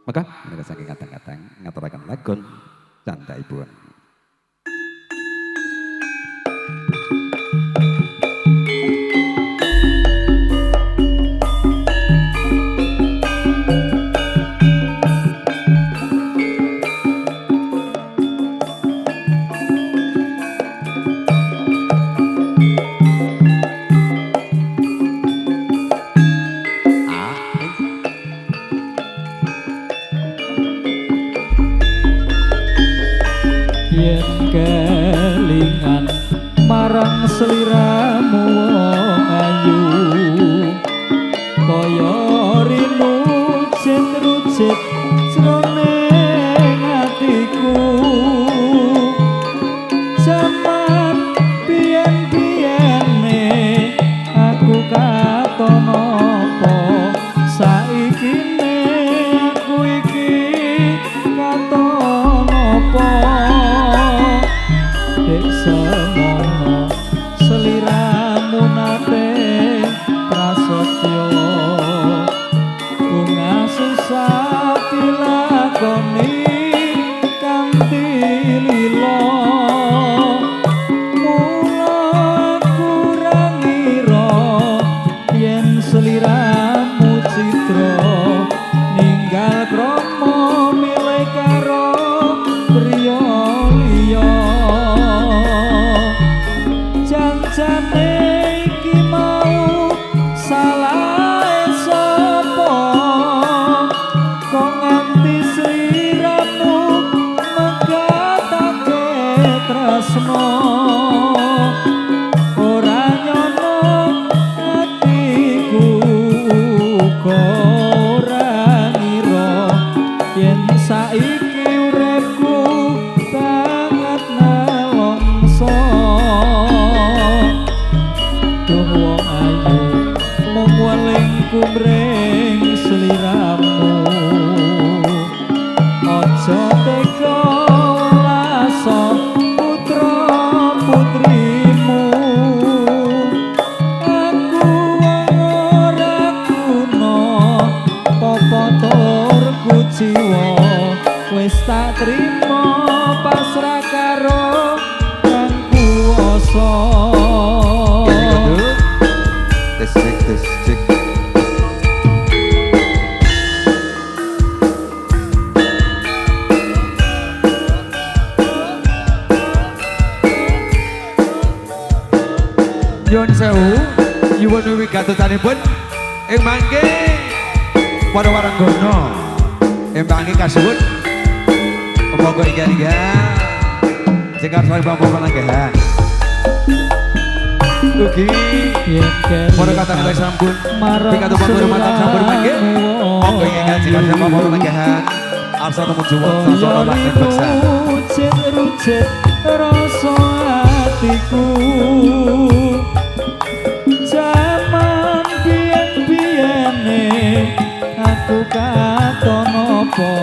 Maka menika saking kadang-kadang ngaturaken lagon candhaipun. Yen kelingan marang sliramu wong ayu kaya rinucit-rucit jroning atiku jaman biyen-biyene aku katon apa saikine aku iki katon apa. Dek semono seliramu nate prasetyo bunga susah dilakoni kanthi lila mula aku ra ngira yen seliramu citra ninggal krama milih karo priya liya. Janjane iki mau salah sapa kok nganti sliramu megatake tresno ora nyono atiku uga ora ngira yen saiki uripku banget nelongso. Duh wong ayu mung welingku mring sliramu aja tega welaso putra putrimu aku wong ora guna apa tur kuciwa wis tak trima pasrah karo kang kuwasa. Tes cek tes cek. Nyuwun sewu, nyuwun wigatosanipun ing mangke para waranggono ing mangke kasuwun monggo ingkang jengkar saling pamong palanggahan. Ugi para katang sampun pikantuk pakurmatan sampun mangke monggo ingkang jengkar saling pamong palanggahan arsa tumuju sasana langgeng beksan. Rucit-rucit rasa atiku jaman biyen-biyene aku katon apa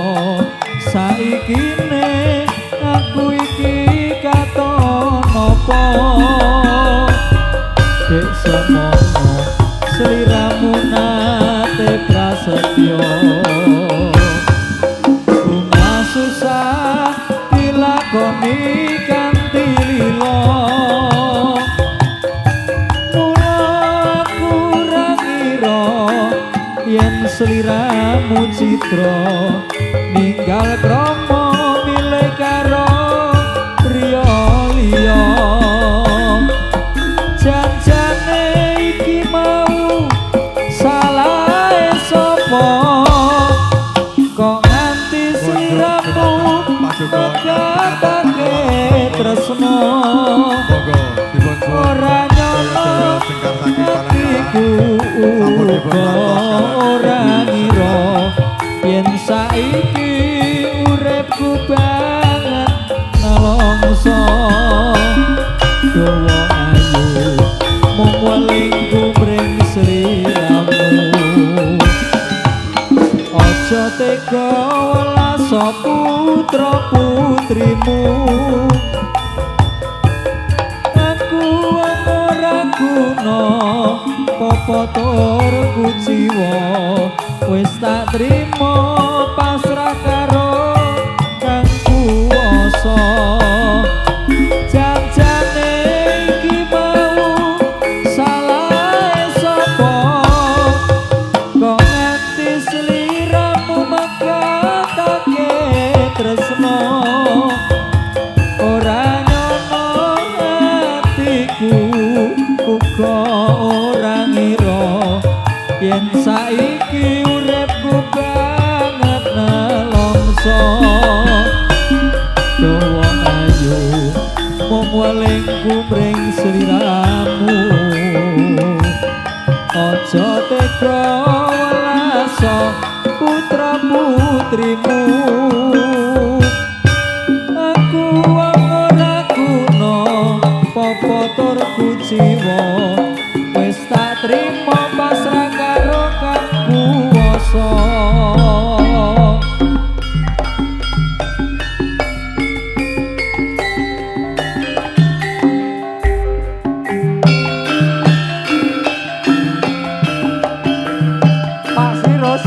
saikine aku iki katon apa. Dek semono sliramu nate prasetyo bunga susah dilakoni kanthi lila mula aku ra ngira yen sliramu citra ninggal krama milih karo priya liya. Janjane iki mau salah sapa kok nganti sliramu megatake tresno ora nyono atiku uga ora ngira yen saiki uripku banget nelongso. Duh wong ayu mung welingku mring sliramu aja tega welaso putra putrimu aku wong ora guna apa tur kuciwa wis tak trima pasrah. putrimu. Aku wong ora guna popo tur kuciwa, wis tak trimo pasrah karo kang kuwasa. Pak Sirus.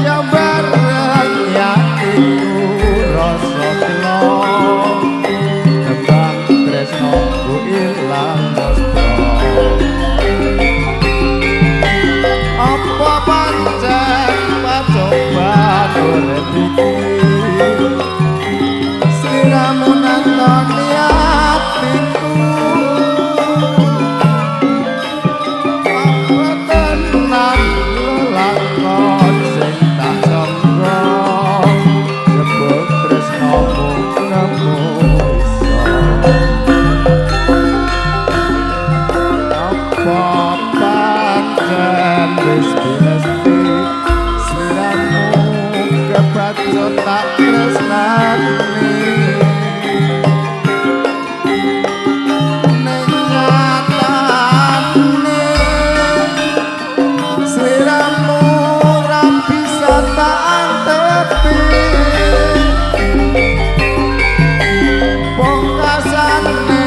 Ya bareng atiku rasa gelo, kembang tresnoku ilang mesra. Apa pancen pacoban urip iki, sliramu nantoni atiku. Apa tenan lelakon sing tak sangka, jebul tresnomu nemu iso. Apa pancen wis pinesti sliramu kebacut tak tresnani. Ning nyatane sliramu ora bisa tak antepi. Pungkasane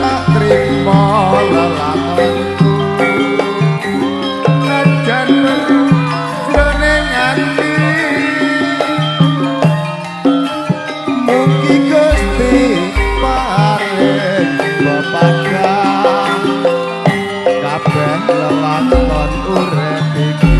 tak trimo lelakonku, najan weru jroning ati. Mugi Gusti paring pepadang kabeh lelakon urip iki.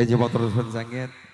Injih terus sanget.